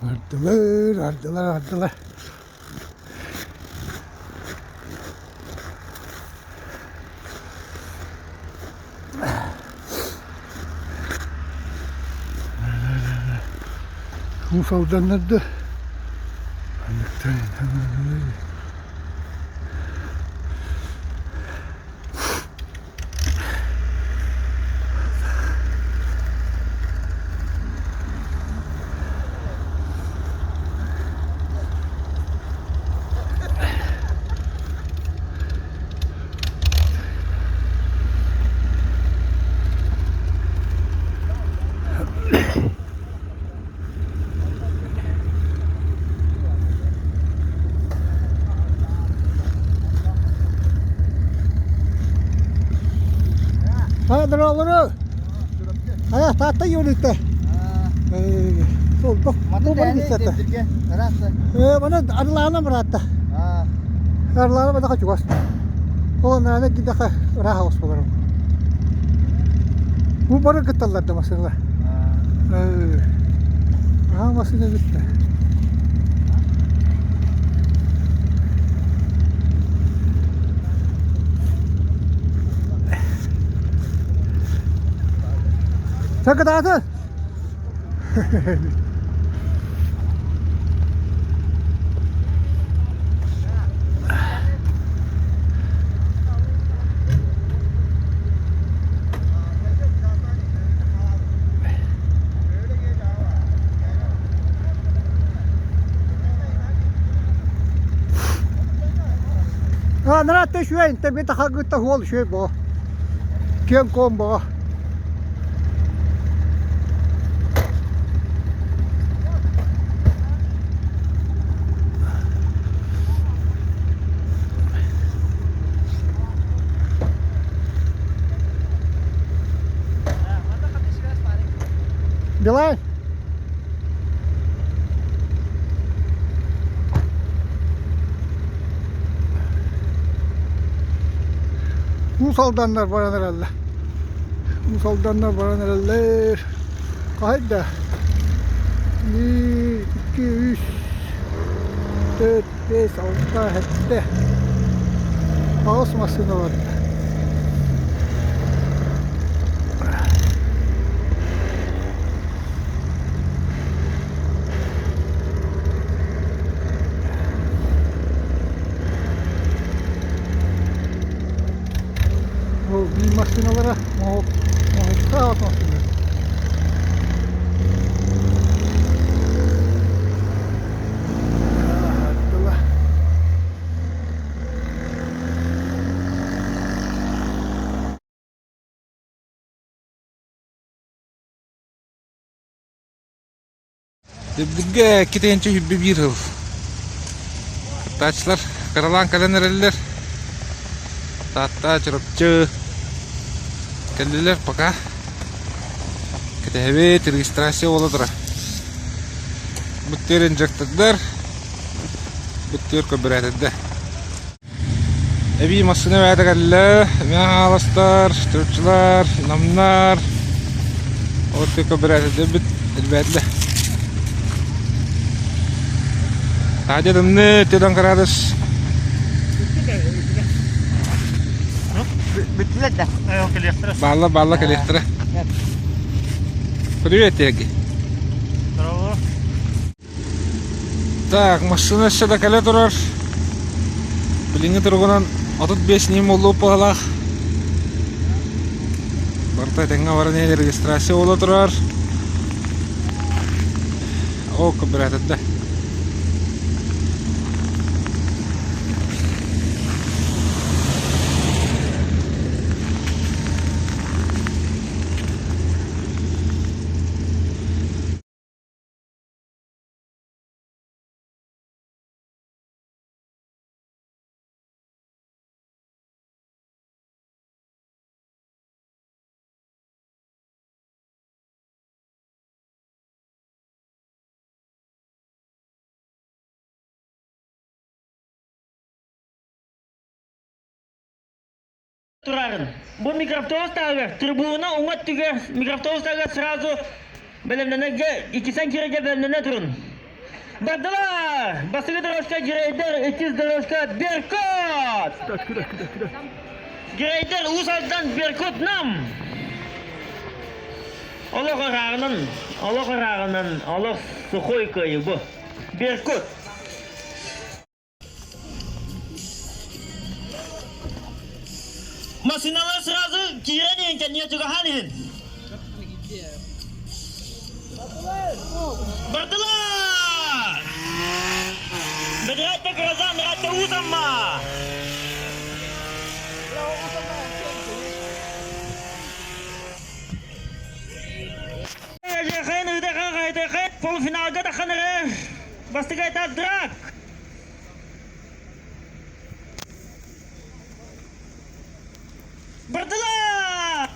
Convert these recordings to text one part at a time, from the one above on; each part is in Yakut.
Ардылар, ардылар, ардылар. Уус Алданнар да Дороолору! Хайа, Таатта юрита. Сол, бу бары бисата. Маны арылаана быраатта. Арылаана бадаха чугас. Ол наана гидаха ыраах оҕус болорум. Бу бары кытталлар да масыналар. Аха масына бүттэ. Сакытааты! Анараа үчүгэй, интэ тахаргытта хуол үчүгэй боо. Киэҥ куон боо. Билай. Уус Алданнар баран эрэллэр. Уус Алданнар баран эрэллэр. Хаһай да? Биир, икки, үс, төрт, биэс, алта, сэттэ. Аҕыс массыына барда. Ол биир массыыналара оҥоһуктаах массыына. Дэбдиргэ икки 121 сыл. Кыттааччылар кыралаан кэлэн эрэллэр. Таатта, Чурапчы кэллилэр пока. Кэтэһэбит, регистрация буола турар. Бүттүөр инжектордар, бүттүөр көрбүрээтэрдэр. Эбии массыына бэйэтэ кэллэ, эмиэ хааластар, чурапчылар, намнар, ол көрбүрээтэрдэрбит элбээтилэр. Таһырдьа тымныы, 4 кыраадыс. Бүттүлэр да? Баалла, баалла кэлиэхтэрэ. Привет, Еги. Здорово. Так, массыына өссө да кэлэ турар. Билиҥҥи туругунан 35 ньим буоллуу быһалаах. Барыта этэҥҥэ баран иһэн регистрация буола турар. О, кобураатырда. Турарын. Бу микроавтобус таһыгар, трибуна уҥа өттүгэр микроавтобус таһыгар сразу бэлэмнэнэргэ, иккисэн киирэргэ бэлэмнэнэ турун. Бардылар! Бастакы дорожка Грейдер, иккис дорожка Беркут! Грейдер Уус Алдан Беркут Нам! Олох ырааҕынан, олох ырааҕынан, олох сухой кыайыы бу. Беркут! Машиналар сразу киирэн иһин кэннигэр чугаһаан иһин. Бардылар! Бэдэрээттэ гроза, нырааtta уутамма! Полуфиналга таххан эрэр бастакы этап драк! Бардылар!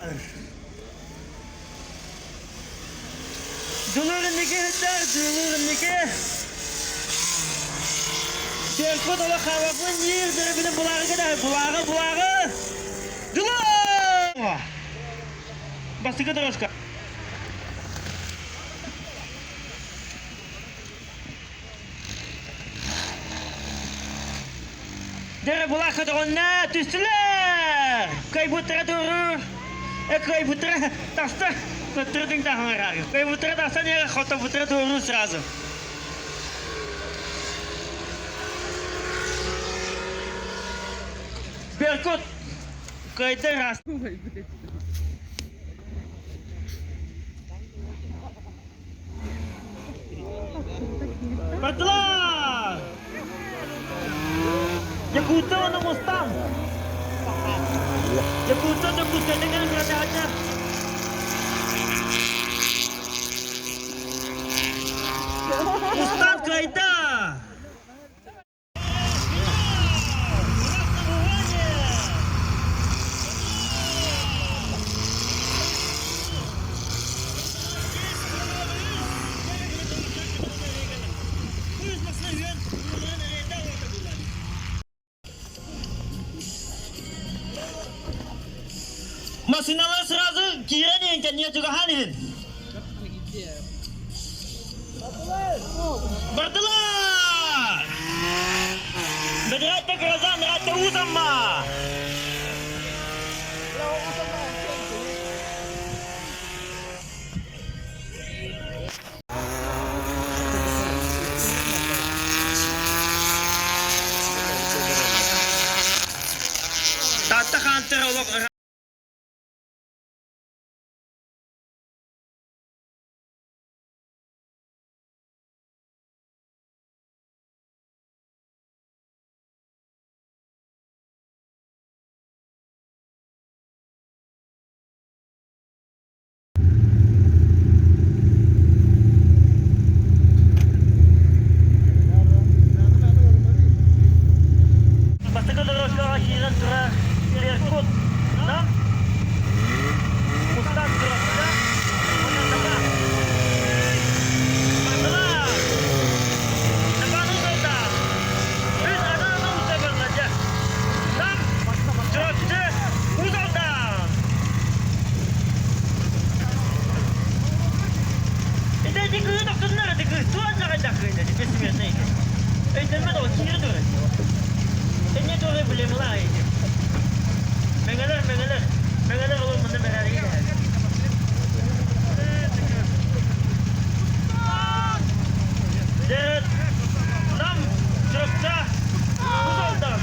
Дьулуур инники иһиттэр, дьулуур инники. Беркут олох хаалаппын диир, дөрөбүнү булааҕы кэтэһэр, булааҕы, булааҕы. Дьулуур! Бастакы дорожка. Дьэ, булаах көтөҕүннэ түстүлэр! Кыайбыттара туоруур, кыайбыттара таста, төттөрү тыҥтаахаҥар Кыайбыттара тахсан иһэр, хотоппуттара туоруур сразу. Беркут кыайда раз. Бардылар! Якутия уонна Мустан! Якутия Дьокуускайга кэлэн кыратааччы. Мустан кыайда! Машиналар сразу киирэн иһин кэннигэр чугаһаан иһин. Бардылар! Бэдэрээттэ гроза, нырааtta уутамма! Таатта хаантар олох Бастакы дорожкаҕа киирэн турар Беркут Нам Мустан Чурапчы уонна Саха. Бардылар! Саханы сылда! Үс аны ууса барла дьэ. Нам Чурапчы Уус Алдан! Это эти кыыс тохтуннар, эти кыыс туан саҕайдах кыыс эти бессмертный эти. Өйдөммөт ол киири турар. Энне туорай билемла эти. Мэҥэлэр, мэҥэлэр, мэҥэлэр олор мында мэрээри Дед, нам Чурапча, Уус Алдан.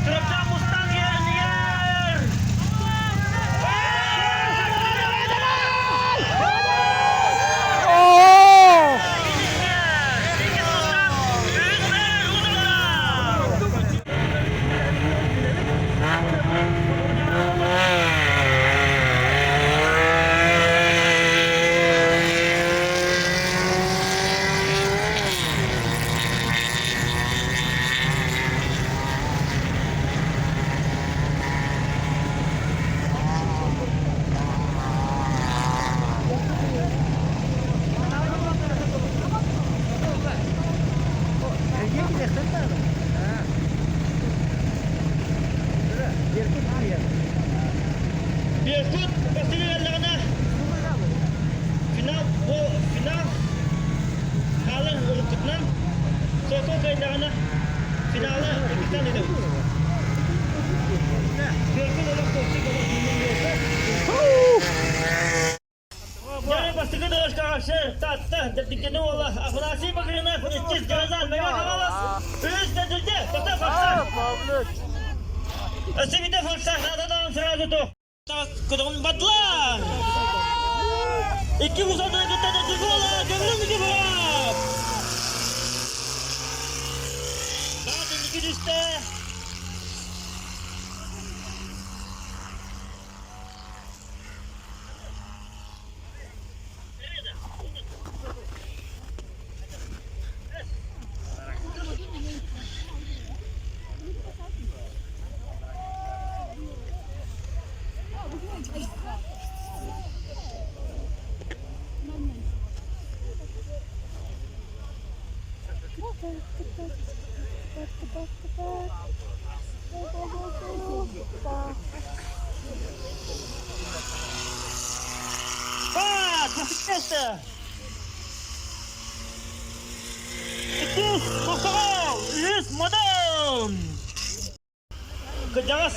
Чурапча Мустан ер! Беркут бастыгы финал бу. Ашер, Татта, Дэбдиккини уола Афанасий Багринов, иккис Грозан, Мэҥэ Хаҥалас, үһүс Дэдилдэ, Тота Форсах. Өссө биирдэ Форсах, наада сразу туох. Көтөҕүн бадлар! Икки кусатына кытта Дэдилдэ уола Көҥүл Никифоров! Баат инники түстэ. Пас! Иккис Мохсоҕол, үһүс Модун! Кырдьаҕас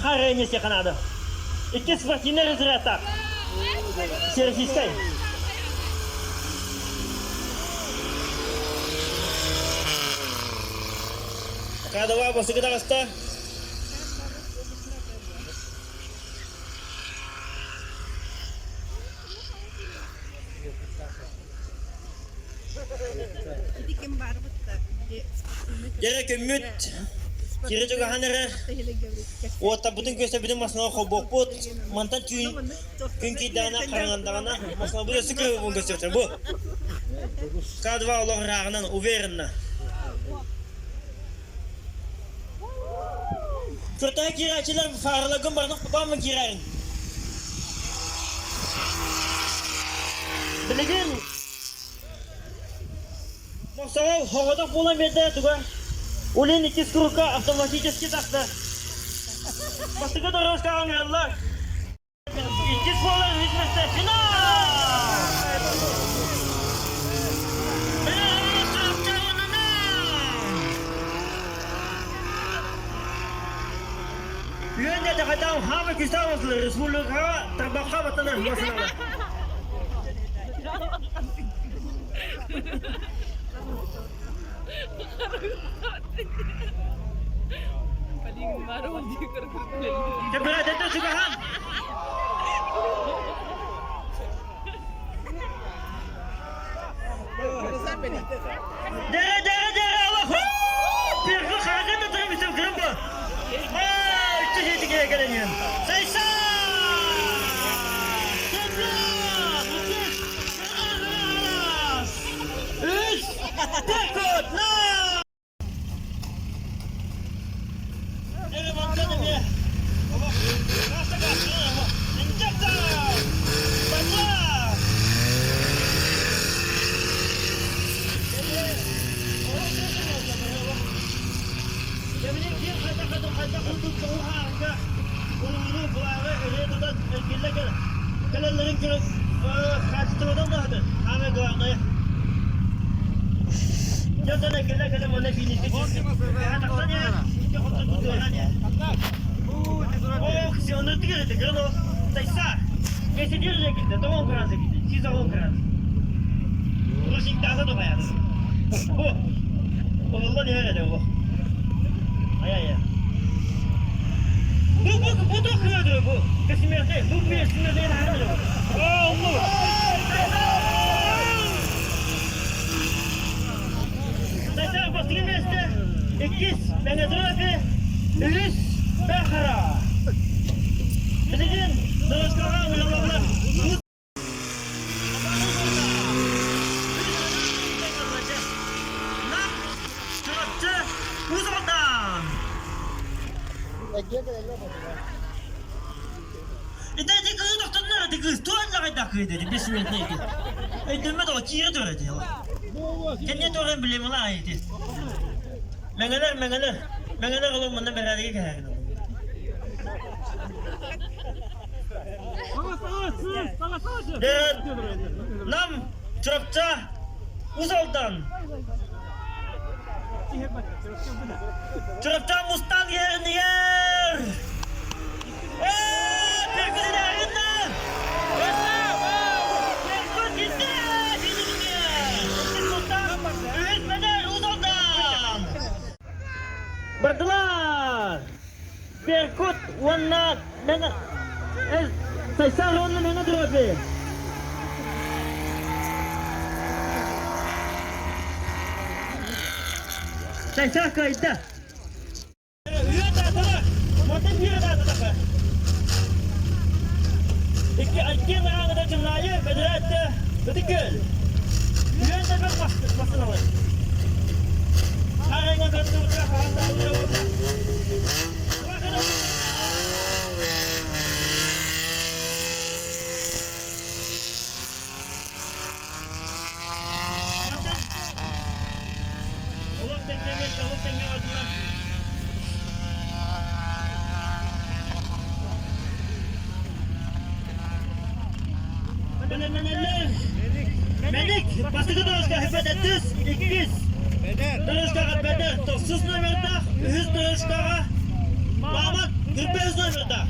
хаарыа эмиэ наада. Иккис спортивнай разрядтаах. Всероссийскай. Кадова бастакы таҕыста. Дьэрэ көммүт, кири чугаһан эрэр, уоттарбытын күөстэрбитин массыынаҕа холбуохпут, мантан түүн күн киирдэҕинэ хараҥардаҕына массыынабыт өссө кыһыл көстүөхтэр бу. К2 олох ырааҕынан уверенно. Кыртаһа киирээччилэр фараларгын барытын холбоон киирэрин. Билигин Мохсоҕол хоҕотох буолан биэрдэ туга Улин иккис курукка автоматически тахсар. Бастакы дорожкаҕа ыҥыраллар. Иккис буолар үһүс миэстэ финал! Үөн дэхэтаам хаама күстаах республикаҕа тарбахха баттанар масыналар. Температурата чугаһаан. Дere dere dere Allah! Pirgi харакат отырып үтіп кіріп Ай, түһетіге келенген. Сайса! Үс, төрт, Иккис Мэҥэ үһүс Бэхара. Билигин дорожкаҕа ыҥырыллаллар. Чурапчы Уус Алдан. Ити ити кыыс тохтоннор ити кыыс туон лаҕайдах кыыс ити бессмертный ити. Өйдөммөт оҕо киирэ турар ити. Кэннэ туох эмблемалаах ити. Мэҥэлэр мэҥэлэр мэҥэлэр олох манна бэрээдэги кэһээгин. Нам Чурапча Уус Алдан Чурапча Мустан иһэринигэр Ээ, Перкут иһэриннэр! Перкут иһэр! Опыт уонна Мэҥэ Сайсаар уонна Мэҥэ Дроби. Сайсаар кыайда. Икки айкин ааңыда чымнаайы бэдэрээттэ Ытыкөл. Үөн да бөх масыналар. Харайга көттүбүтэ хаһан Melik, бастакы дорожка хепатитис, иккис дорожкаҕа Бэдэр тохсус номердаах, үһүс дорожкаҕа Маамат 45 номердаах.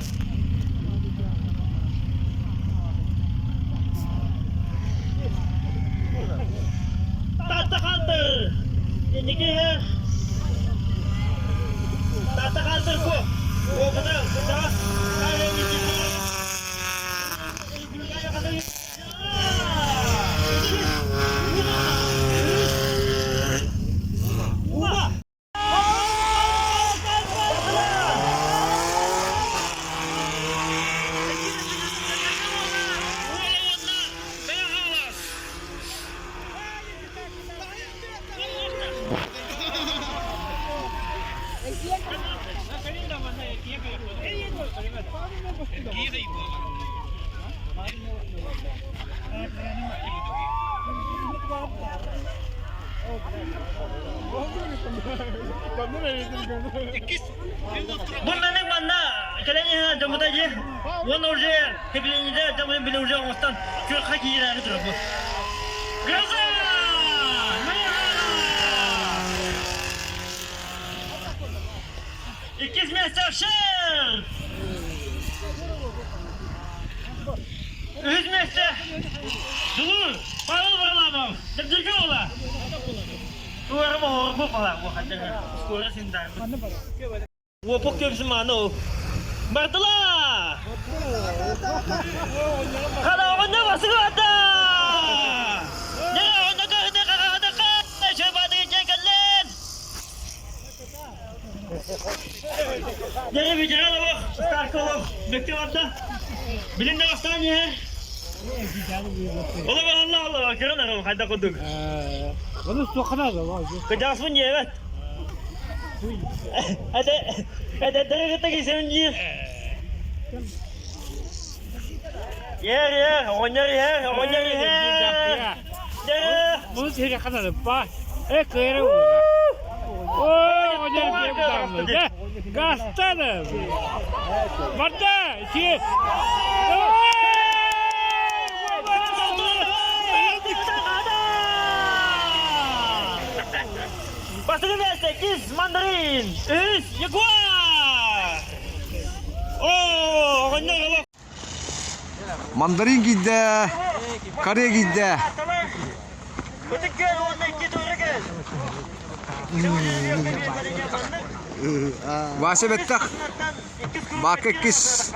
Таатта Хантер! Инники иһэр Таатта Хантер ку! Опыта, кырдьаҕас Уба! Бу менің манна кэлэн иһэн дьоммута дии уонна уже тэбилиниде дьоммун били уже оҥостон күөххэ киирээри турабыт. Гроза! Иккис миэстэ Шер! Үһүс миэстэ Дулур Павел Варламов Дэбдиргэ уола. Туорам оһорбу бала Скоро синдарбыт. Уопук көмсү мааны ол. Бардыла! Хараҕына басыгата! Дьэ, ветеран олох, старка олох, бөккө барда. Билин да бастаан иһэр. Олох алла алла, көрөн арал хайда курдук. Оны суохана да. Кыдьаасмын диэбэт. Эдэрдэри кытта кисэбин диир. Иһэр, иһэр, оҕонньор иһэр, оҕонньор иһэр. Дьэ. Bunu seni kadar bak. E kıyarı О, Гастана! Вода! Бастакы миэстэ иккис мандарин, үһүс ягуар! Оо, оҕонньор олох Мандарин киирдэ, каре киирдэ. Ытык күөл уонна икки туора кэл. Вася бэттэх. Бака иккис.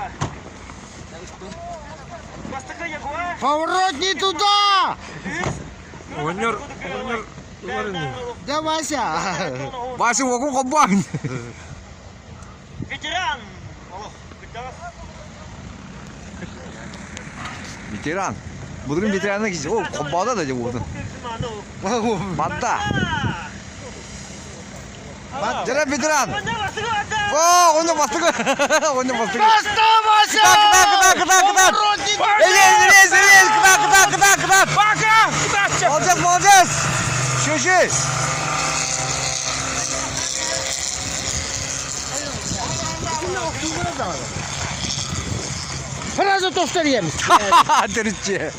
Поворот не туда! Оҕонньор, оҕонньор ылар ини. Да, Вася! Вася уогун холбоон. Ветеран! Олох, кырдьаҕас. Ветеран. Будурун ветераны киси. О, холбоото да дьэ Батта. Дьэ ветеран. О, онно бастыгы. Онно бастыгы. Баста, Вася! Кытаат, кытаат, кытаат, кытаат. Элез, элез, элез, кытаат, кытаат, кытаат, кытаат. Пока! Кытаат! Молодец, молодец. Шүшү. Сразу тостер ем. Төрүтчү.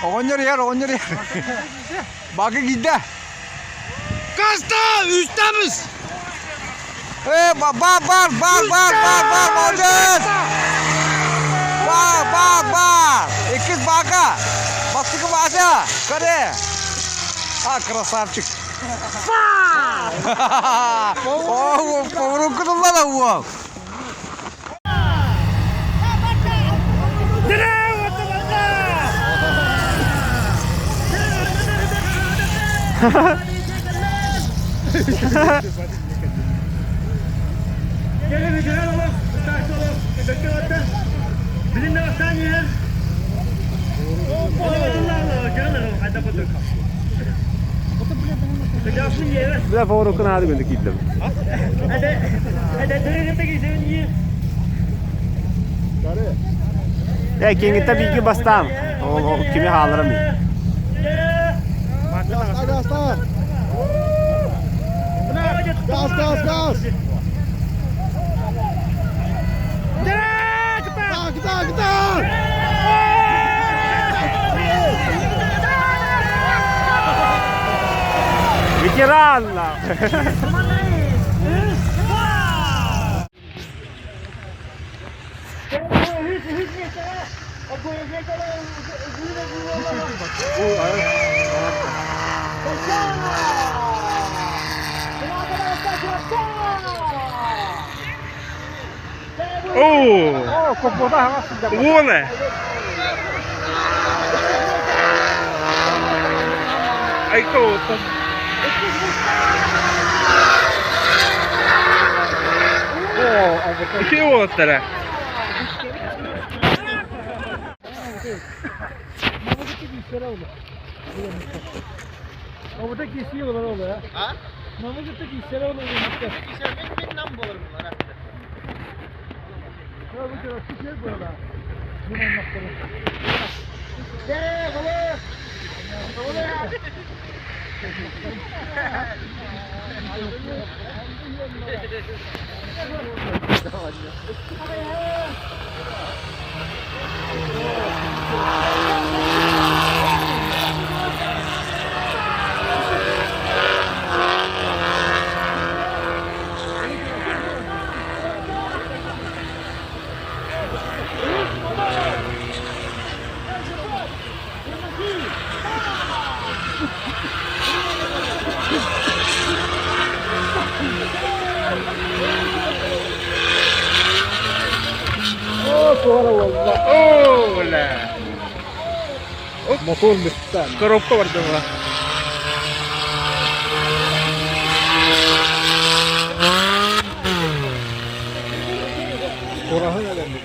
Оҕонньор иһэр, оҕонньор иһэр. Бакы киирдэ. Каста, үстэмис! Э, бар, бар, бар, бар, бар, бар, молодец! Бар, бар, бар! Иккис бака! Бастакы Вася! Көре! А, красавчик! О, поворотку туллана уол! Бля, поворотку надо было кидать. Э, кеңитте биги бастан. Ол кими хааларам. Газ, газ, газ! Газ, газ, газ! Так, так, так! Ветеран! О, Уоле! Айко, Үчүгэй уолаттара. Оо, бля. Мотор быстан. Коробка бар дела. Кураһын элемик.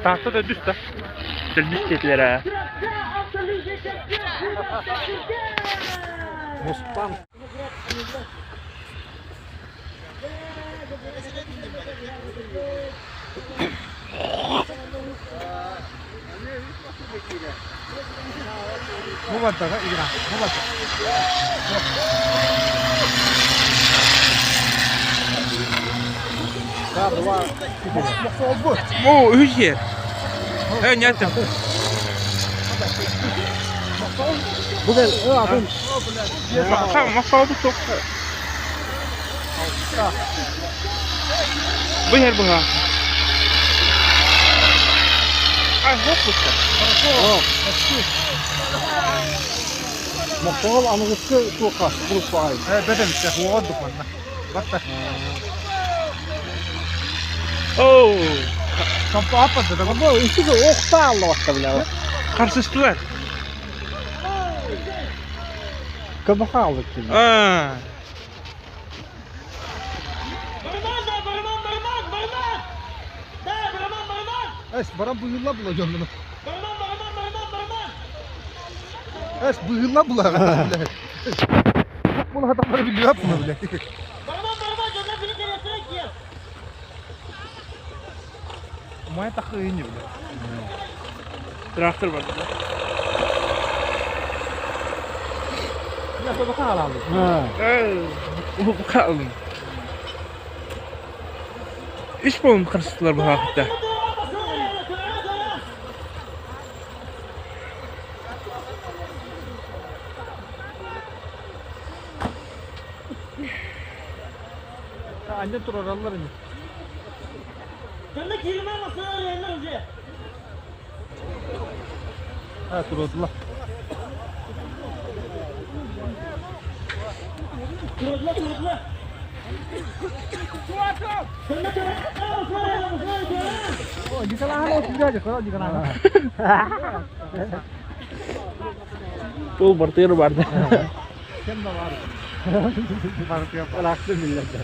Tahta da düz da. Düz dediler ha. Мустанг. Бу бардага игра. Бу барда. Бу үһүс сиэр. Э, нятым. Бу кэл, атын. Махсалды суох. Бу иһэр быһа. Ай, хоп бутта. Мохсоҕол аныгыскы туохха группаҕай? Э, бөтөмүттэ, уоҕар дукманна. Батта. Оу! Компа аппады да. Бу икки охта алла бля. Харсыстылар. Көмө хаалбыт. Аа. Барыман да, барыман, барыман, барыман! Да, барыман, барыман! Эс, баран быһыылла була дьоннуну. Барыман, барыман, барыман, барыман! Эс, быһыылла була. Була хатамары билбэт була биле. Барыман, барыман, дьоннор били кэлиэхтэрэ киэр! Моя тахы не биле. Трактор бар. Хаалым. Үс буолан харсыстылар быһаахта. Anne turarallar ини. Дьонно кииримэ бассалар эрэллэр уже. Ha турдулар. Турдулар, турдулар. Дьонно Пол бартыгар барды. Bıraktı millete.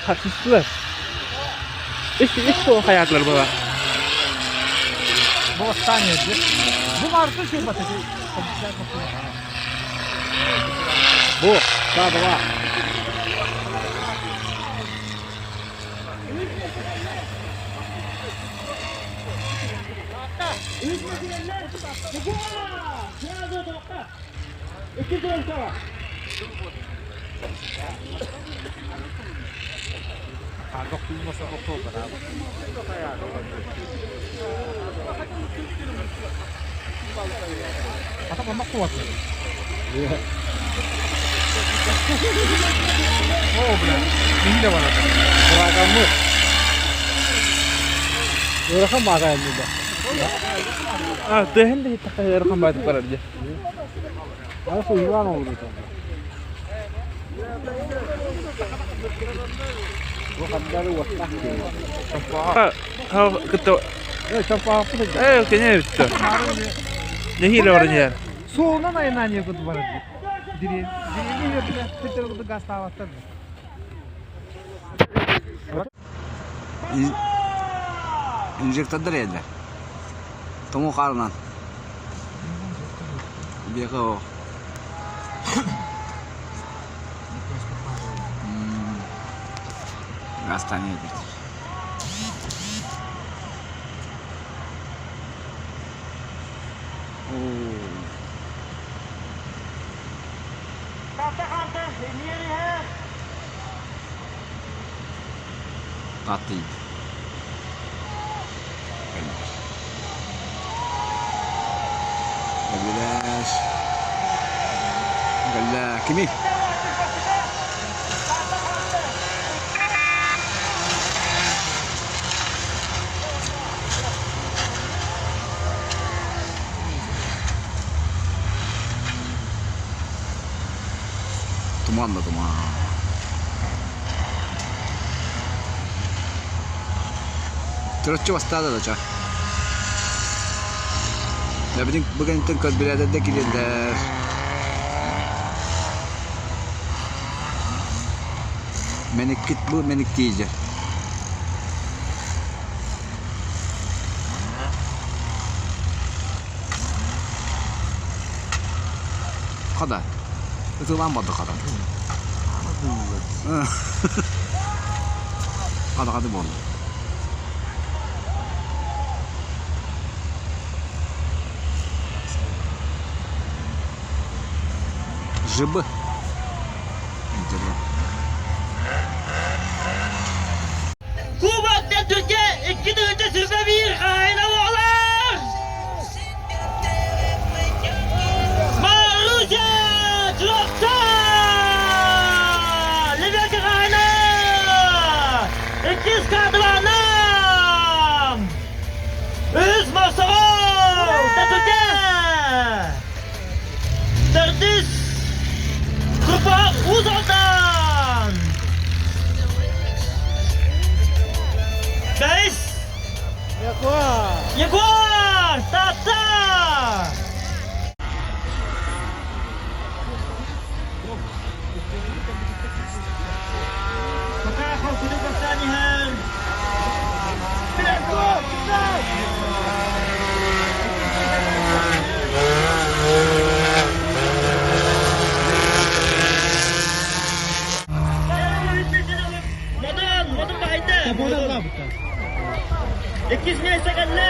Харсыстылар. Үс үс пол хаятlar була. Бу восстание диye. Бу vardı şey batı. Бу, саадала. Ата мама kuvvetli. О, бля. Мин де бар. Bırakamı. Bırakan bana elinde. А, тыһын да тахайар хамбат барар дьэ. Nasıl yılan oldu Bu kadar vastak diyor. Ха, ха, кытта. Evet, çok pahalı da. Э, кене битте. Нехиле бар не. Суолунан айынан якут бар. Дири. Дири yok. Тетер куду гаставаттар. Инжектордар эллэр. Тоҥу хаарынан. Биэхэ о. Гастанья эбит. Tahta kaldı. Niye Tatlıydı. Кэллилэр. Кэллэ. Кимий? Туман да туман. Төрөччү бастаада да ча. Эбитин бүгүнтэн көрбүлээдэрдэ киирэллэр. Мэниккит бу мэниктиижэр. Хада. Ытылаан барда хата. Хата-хата буолла. ЖБ. Кубок Türkiye 2 1 хаһайына буолар! Маруся Чурапча! Лебедь хаһайына! Иккис кадванам! Үс Мохсоҕол! Türkiye! Төрдүс Курбаах Уус Алдан! Бэһис Егор! Таатта! Пока холкутук бастаан иһэр. Модун, модун баһыйда. Иккис миэстэ кэллэ.